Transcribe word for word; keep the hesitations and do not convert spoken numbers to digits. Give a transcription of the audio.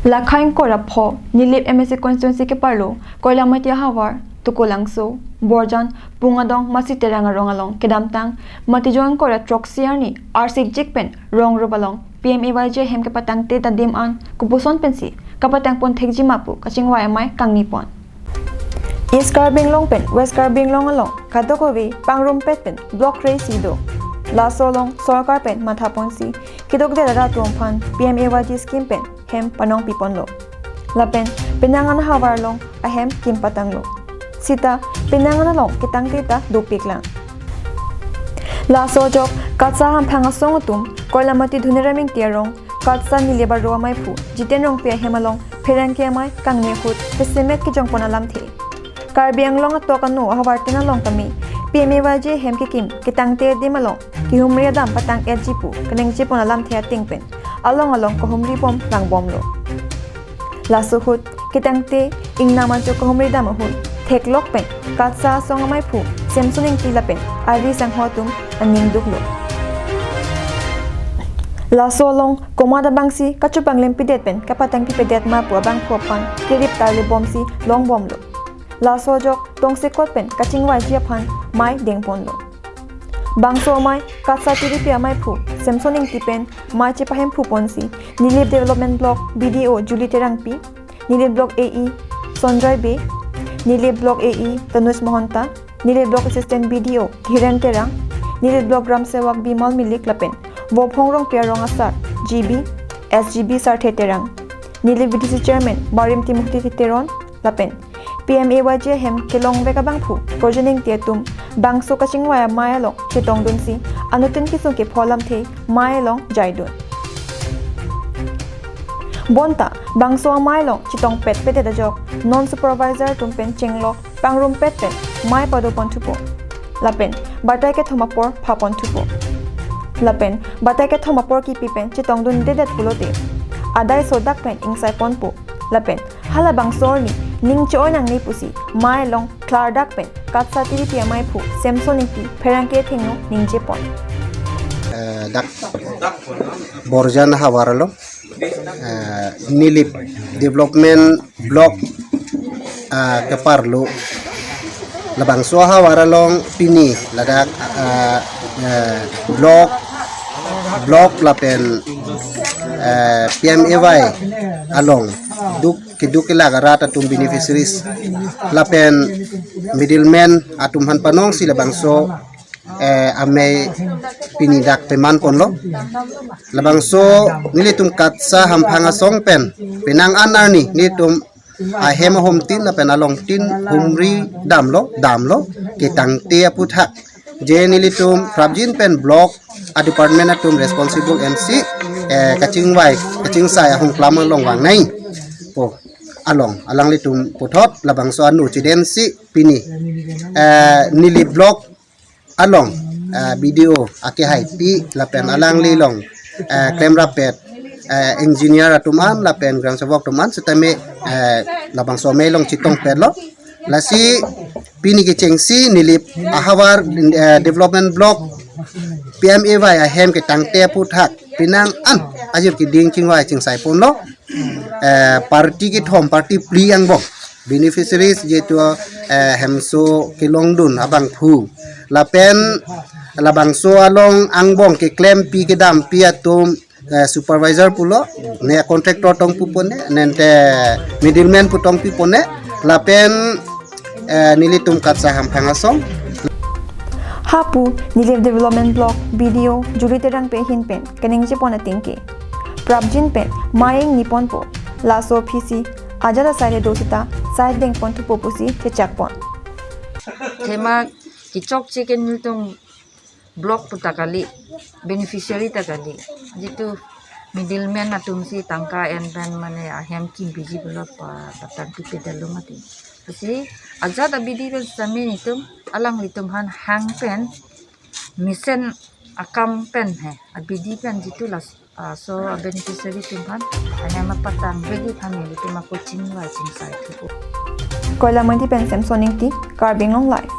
Lakha ingkoi ra pho Nilip M A C constituency keparlo Koilamati ahavar, Tukulangso, Borjan, Pungadong, Masi Terang arong along kedamtang Matijong ingkoi ra throksi arni arsikjik pen rong rup along P M A Y G ahem kepatangte ta adim an kopuson pensi kapatang pon thekji ma pu kachingvai amei kangni pon. East Karbi Anglong pen West Karbi Anglong along kadokave pangrumpet pen block kre-isi do. Laso along sorkar pen matha ponsi keduk dera atum aphan P M A Y G scheme pen hem panong piponlo. Lapen penang an ahavar along ahem kim patanglo. Sita penang an along ketangte ta dopiklang. Laso ajok KATSA hamphang asong atum Koilamati Dhoniram Ingti arong KATSA Nilip aro ameiphu Jiten Rongpi ahem along pherangke amei kangni ahut pesemet kejongpon alamthe. Karbi Anglong atok ano ahavar tin along tame P M A Y G ahem kekim ketangte adim along kehumri adam patang-etji pu keningjepon alamthe ateng pen along along kehumri bom langbomlo. Laso ahut ketangte ingnam anchot kehumri dam ahut theklok pen KATSA asong ameiphu Semson Ingti lapen ari sangho atum aning duklo. Laso along komat abangsi kachepanglim pidet pen kapatang pipedet ma pu abangphu aphan kerip tarli bomsi longbomlo. Laso ajok tongsekot pen kachingvaiji aphan mei dengponlo. Bangso amei KATSA tiripi ameiphu Semson Ingti pen mei chepahemphu ponsi Nilip Development Block B D O Julie Terangpi, Nilip Block A E Sonjoy Bey, Nilip Block A E Tanuj Mohanta, Nilip Block Assistant B D O Dhiren Terang, Nilip Block Gram Sevak Bimal Milik lapen Vophong Rongpi arong asar G B, S G B Sarthe Terang, Nilip V D C Chairman Barim Timothy Teron lapen P M A Y G ahem kelongvek abangphu Korjen Ingti atum bangso kachingvai amei along chetongdunsi anuttin kesung kepho alamthe mei along jaidun. Bonta bangso amei along chetongpet pedet ajok non supervisor atum pen chenglok pangrumpet pen mei padoponthupo. Lapen batai kethom apor phaponthupo. Lapen batai kethom apor kipi pen chetongdundedet pulote adai sodak pen ingsaiponpo. Lapen halabangso arni ning cho-oi nangne pusi mei along klardak pen KATSA tiripi ameiphu Semson Ingti pherangke athengno ningjepon. Eh, dak Borjan ahavar along, eh, Nilip Development Block, ah, keparlo. Labangso ahavar along pini ladak, ah, eh, block, block lapen, eh, P M A Y along duk keduk kelak arat atum beneficiaries lapen middleman atum aphan panongsi labangso, eh, amei pini dak pemanponlo. Labangso nelitum KATSA hamphang asong pen penang an arni nelitum ahem ahomtin lapen alongtin humri damlo, damlo, ketangte aputhak. Je nelitum prapjin pen block a department atum responsible M C, eh, kachingvai, kachingsai ahongklam along vangnei pu along, alanglitum puthot labangso ano chedamsi pini, eh, Nilip block along, eh, B D O akehaipi lapen alangli along, eh, klemrappet, eh, engineer atum an lapen gram sevak atum an setame, eh, labangso amei along chetongpetlo. Lasi pini kechengsi Nilip ahavar, eh, development block P M A Y ahem ketangte aputhak penang an ajir keding chingvai chingsaiponlo. Eh, party kethom, party phli angbong beneficiaries jitu, eh, hemso kelongdun abangphu lapen labangso along angbong keklempi kedampi atum, eh, supervisor pulo, ne contractor tongpupone, nente middleman pu tongpipone, lapen, eh, nelitum KATSA hamphang asong. Hapu Nilip Development Block B D O Julie Terangpi ahin pen keningjepon ateng ke prapjin pen mei ingniponpo. Laso aphisi ajat asai le do sita sai dengponthupo pusi chechakpon. Thema kechokche ke nelitum block pu ta kali, beneficiary ta kali. Jitu middleman atum si tangka en pen mane ahem kimbiji pulo pa patang pipe dalo mati. Lasi ajat abidi pen sami nelitum alanglitum aphan hang pen mesen akam pen he abidi pen jitu las, ah, so beneficiary atum aphan ahem apatang bedi aphan nelitum ako chingvai chingsai thupo. Koilamati pen Semson Ingti, Karbi Anglong Live.